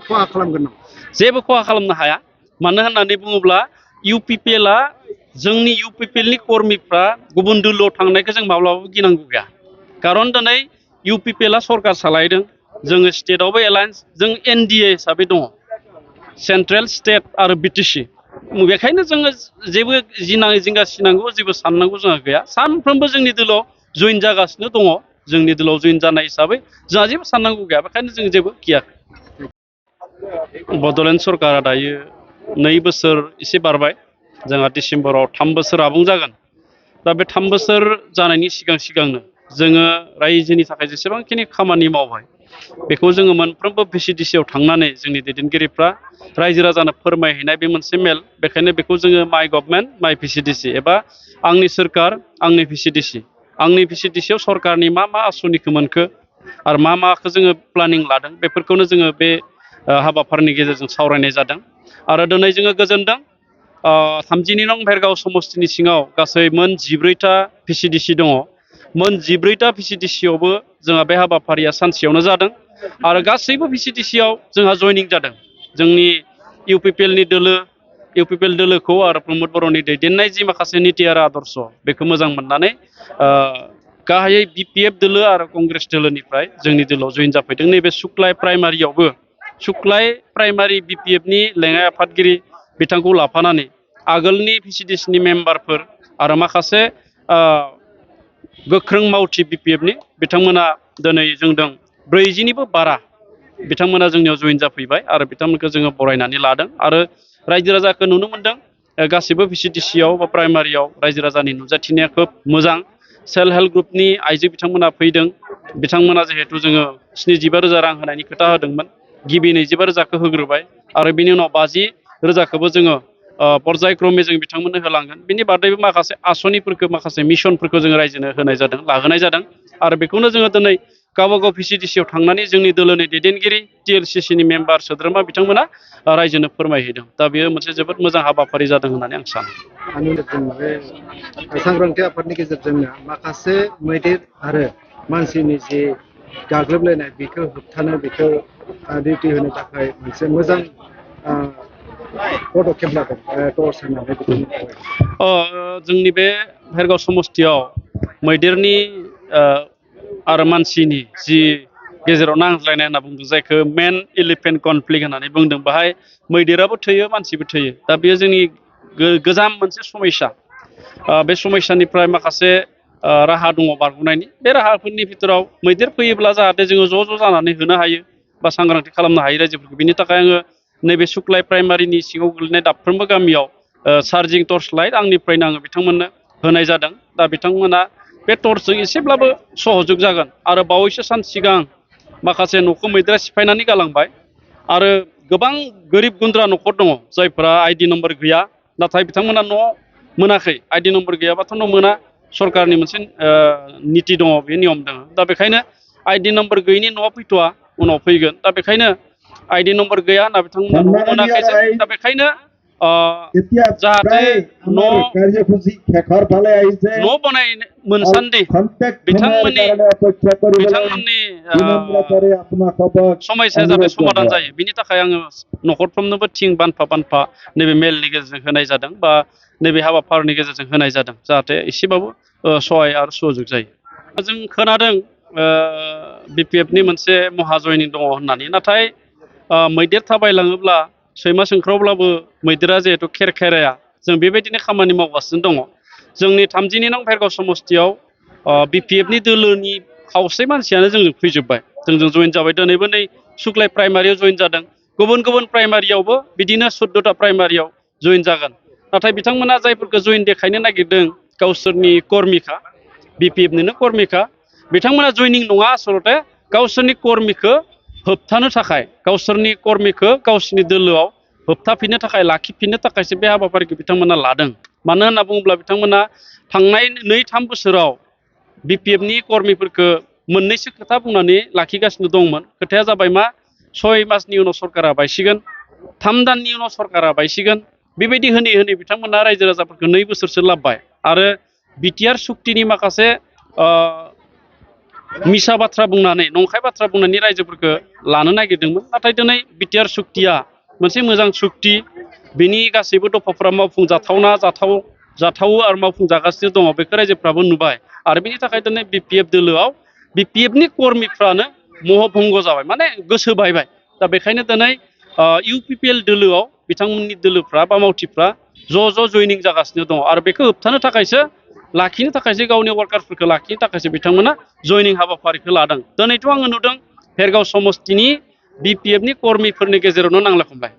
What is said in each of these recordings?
खहा खालामगोन नामा? जेबो खहा खालामनो हाया। मानो होननानै बुङोब्ला इउपिपिएलआ जोंनि इउपिपिएलनि कर्मिफ्रा गुबुन दोलोआव थांनायखौ जों माब्लाबाबो गिनांगौ गैया। खारन दिनै इउपिपिएलआ सरकार सालायदों, जोङो स्टेटआवबो एलायन्स, जों एनडिए हिसाबै दङ, सेन्ट्रेल स्टेट आरो बिटिसि। बेखायनो जोङो जेबो जिंगा सिनांगौ जेबो साननांगौ जोंहा गैया। सानफ्रोमबो जोंनि दोलोआव जइन जागासिनो दङ, जोंनि दोलोआव जइन जानाय हिसाबै जोंहा जेबो साननांगौ गैया। बेखायनो जों जेबो गियाखै। बड'लेण्ड सरकारा दायो 2 बोसोर एसे बारबाय, जोंहा डिसेम्बराव 3 बोसोर आबुं जागोन। दा बे 3 बोसोर जानायनि सिगांनो जोङो रायजोनि थाखाय जेसेबांखिनि खामानि मावबाय बेखौ जोङो मोनफ्रोमबो भिसिडिसिआव थांनानै जोंनि दैदेनगिरिफ्रा रायजो राजानो फोरमायहैनाय बे मोनसे मेल। बेखायनो बेखौ जोङो माइ गभर्नमेन्ट माइ भिसिडिसि एबा आंनि सोरखार आंनि भिसिडिसि, आंनि भिसिडिसिआव सरकारनि मा आसनिखौ मोनखो आरो माखौ जोङो प्लानिं लादों बेफोरखौनो जोङो बे हाबाफारिनि गेजेरजों सावरायनाय जादों। आरो दिनै जोङो गोजोनदों 32 नं भेरगाव समस्तिनि सिङाव गासै मोन 14टा भिसिडिसि दङ। मोन 14टा भिसिडिसिआवबो जोंहा बे हाबाफारिया सानसेयावनो जादों आरो गासैबो भिसिडिसिआव जोंहा जयनिं जादों। जोंनि इउपिपिएलनि इउपिपिएल दोलोखौ आरो प्रमद बर'नि दैदेननाय जि माखासे निति आरो आदर्श बेखौ मोजां मोननानै गाहायै बिपिएफ दोलो आरो कंग्रेस दोलोनिफ्राय जोंनि दोलोआव जइन जाफैदों। नैबे सुक्लाय प्राइमारियावबो सुक्लाय प्राइमारि बिपिएफनि लेङाइ आफादगिरि बिथांखौ लाफानानै आगोलनि भिसिडिसिनि मेम्बारफोर आरो माखासे गोख्रों मावथि बिपिएफनि बिथांमोना दिनै जोंदों 40निबो बारा बिथांमोना जोंनियाव जइन जाफैबाय आरो बिथांमोनखौ जोङो बरायनानै लादों। आरो रायजो राजाखौ नुनो मोन्दों गासिबो भिसिडिसिआव बा प्राइमारियाव रायजो राजानि नुजाथिनाया खोब मोजां। सेल्फ हेल्प ग्रुपनि आइजो बिथांमोना फैदों। बिथांमोना जिहेथु जोङो 75,000 रां होनायनि खोथा होदोंमोन, गिबि 25,000खौ होग्रोबाय आरो बिनि उनाव 50,000खौबो जोङो पर्यायक्रमे जों बिथांमोननो होलांगोन। बिनि बादैबो माखासे आसनिफोरखौ माखासे मिशनफोरखौ जोङो रायजोनो लाहोनाय जादों आरो बेखौनो जोङो दिनै गावबागाव भिसिडिसिआव थांनानै जोंनि दोलोनि दैदेनगिरि टिएलसिसिनि मेम्बार सोद्रोमा बिथांमोना रायजोनो फोरमायहैदों। दा बेयो मोनसे जोबोद मोजां हाबाफारि जादों होननानै आं सानो। बे सांग्रांथि आफादनि गेजेरजों माखासे मैदेर आरो मानसिनि जे गाग्लोबलायनाय बेखौ होबथानो बेखौ डिउटि होनो थाखाय मोनसे मोजां पदक्षेप लादों टर्च होननानै जोंनि बे भेरगाव समस्तियाव मैदेरनि आरो मानसिनि जि गेजेराव नांज्लायनाय होनना बुंदों, जायखौ मेन एलिफेन्ट कनफ्लिक्ट होननानै बुंदों, बाहाय मैदेराबो थैयो मानसिबो थैयो। दा बेयो जोंनि गोजाम मोनसे समस्या। बे समस्यानिफ्राय माखासे राहा दङ बारग'नायनि। बे राहाफोरनि भितराव मैदेर फैयोब्ला जाहाथे जोङो ज' जानानै होनो हायो बा सांग्रांथि खालामनो हायो रायजोफोरखौ। बिनि थाखाय आङो नैबे सुक्लाय प्राइमारिनि सिङाव गोग्लैनाय दाफ्रोमबो गामियाव चार्जिं टर्च लाइट आंनिफ्रायनो आङो बिथांमोननो होनाय जादों। दा बिथांमोना बे टर्चजों एसेब्लाबो सहजुग जागोन। आरो बावैसो सान सिगां माखासे न'खौ मैदेरा सिफायनानै गालांबाय आरो गोबां गोरिब गुन्द्रा न'खर दङ जायफोरा आइडि नम्बर गैया, नाथाय बिथांमोना न' मोनाखै। आइडि नम्बर गैयाबाथ' न' मोना, सरकारनि मोनसे निति दङ, बे नियम दङ। दा बेखायनो आइडि नम्बर गैयिनि न'आ फैथ'वा, उनाव फैगोन। दा बेखायनो आइडि नम्बर गैया होनना बिथांमोना न' मोनाखैसै। दा बेखायनो जाहाथे न' बनाय मोनसान्दि बिथांमोननि समस्याया जाहाथे समाधान जायो, बिनि थाखाय आङो न'खरफ्रोमनोबो थिं बानफा नैबे मेलनि गेजेरजों होनाय जादों बा नैबे हाबाफारिनि गेजेरजों होनाय जादों, जाहाथे एसेबाबो सहाय आरो सहजुग जायो। जों खोनादों बिपिएफनि मोनसे महाजयनिं दङ होननानै, नाथाय मैदेर थाबायलाङोब्ला सैमा सोंख्रावब्लाबो मैदेरा जिहेथु खेराया, जों बेबायदिनो खामानि मावगासिनो दङ। जोंनि 32 नं भेरगाव समस्तियाव बिपिएफनि दोलोनि खावसे मानसियानो जोंजों फैजोब्बाय, जोंजों जइन जाबाय। दिनैबो नै सुक्लाय प्राइमारियाव जइन जादों। गुबुन प्राइमारियावबो बिदिनो 14टा प्राइमारियाव जइन जागोन। नाथाय बिथांमोना जायफोरखौ जइन देखायनो नागिरदों गावसोरनि कर्मिखा, बिपिएफनिनो कर्मिखा, बिथांमोना जइनिं नङा, आसलते गावसोरनि कर्मिखौ होबथानो थाखाय, गावसोरनि कर्मिखौ गावसोरनि दोलोआव होबथाफिननो थाखाय, लाखिफिननो थाखायसो बे हाबाफारिखौ बिथांमोना लादों। मानो होनना बुङोब्ला बिथांमोना थांनाय 2-3 बोसोराव बिपिएफनि कर्मिफोरखौ मोननैसो खोथा बुंनानै लाखिगासिनो दंमोन। खोथाया जाबाय मा, 6 मासनि उनाव सरकारा बायसिगोन, 3 दाननि उनाव सरकारा बायसिगोन। बेबायदि होनै बिथांमोना रायजो राजाफोरखौ 2 बोसोरसो लाबबाय। आरो बिटिआर सुक्तिनि माखासे मिसा बाथ्रा बुंनानै नंखाय बाथ्रा बुंनानै रायजोफोरखौ लानो नागिरदोंमोन नाथाय दिनै बिटिआर सुक्तिया मोनसे मोजां सुक्ति बिनि गासैबो दफाफोरा मावफुंजाथावना जाथावो आरो मावफुंजागासिनो दङ बेखौ रायजोफ्राबो नुबाय आरो बेनि थाखाय दिनै बिपिएफ दोलोआव बिपिएफनि कर्मिफ्रानो महभंग जाबाय माने गोसो बायबाय दा बेखायनो दिनै इउपिपिएल दोलोआव बिथांमोननि दोलोफ्रा बा मावथिफ्रा ज' जयनिं जागासिनो दङ आरो बेखौ होबथानो थाखायसो लाखिनो थाखायसो गावनि वार्कार्सफोरखौ लाखिनो थाखायसो बिथांमोना जयनिं हाबाफारिखौ लादों दिनैथ' आङो नुदों भेरगाव समस्तिनि बिपिएफनि कर्मिफोरनि गेजेरावनो नांलाय खमलाय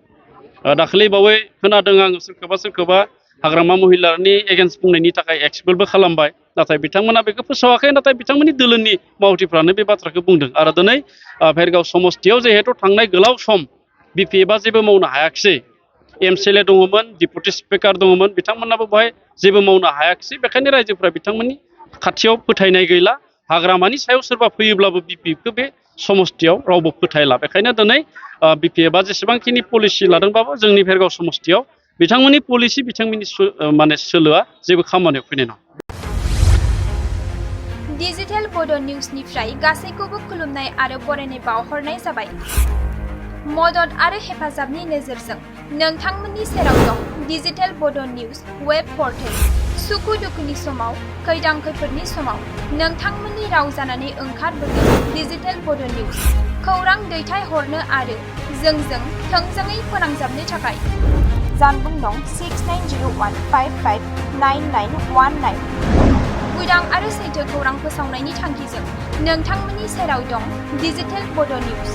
दाखालि बावै खोनादों आङो सोरखौबा हाग्रामा महिलानि एगेन्स्ट बुंनायनि थाखाय एक्सपेलबो खालामबाय नाथाय बिथांमोना बेखौ फोसावाखै नाथाय बिथांमोननि दोलोनि मावथिफ्रानो बे बाथ्राखौ बुंदों आरो दिनै भेरगाव समस्तियाव जिहेतु थांनाय गोलाव सम बिपिएफआ जेबो मावनो हायाखिसै एमसिएलए दङमोन डिपुटि स्पिकार दङमोन बिथांमोनाबो बेवहाय जेबो मावनो हायाखिसै बेखायनो रायजोफ्रा बिथांमोननि खाथियाव फोथायनाय गैला हाग्रामानि सायाव सोरबा फैयोब्लाबो बिपिएफखौ बे समस्तियाव रावबो फोथायला बेखायनो दिनै बिपिएफआ जेसेबांखिनि पलिसि लादोंबाबो जोंनि भेरगाव समस्तियाव बिथांमोननि पलिसि बिथांमोननि माने सोलोआ जेबो खामानियाव फैनाय नङा डिजिटेल बड' निउसनिफ्राय गासैखौबो खुलुमनाय आरो बरायनाय बावहरनाय जाबाय मदद आरो हेफाजाबनि नोजोरजों नोंथांमोननि सेराव दं डिजिटेल बड' निउस वेब पर्टेल सुखु दुखुनि समाव खैदां खैफोदनि समाव नोंथांमोननि राव जानानै ओंखारबोगोन डिजिटेल बड' निउस खौरां दैथायहरनो आरो जोंजों थोंजोङै फोनांजाबनो थाखाय जानबुं नं 6901559919 उदां आरो सैथो खौरां फोसावनायनि थांखिजों नोंथांमोननि सेराव दं डिजिटेल बड' निउस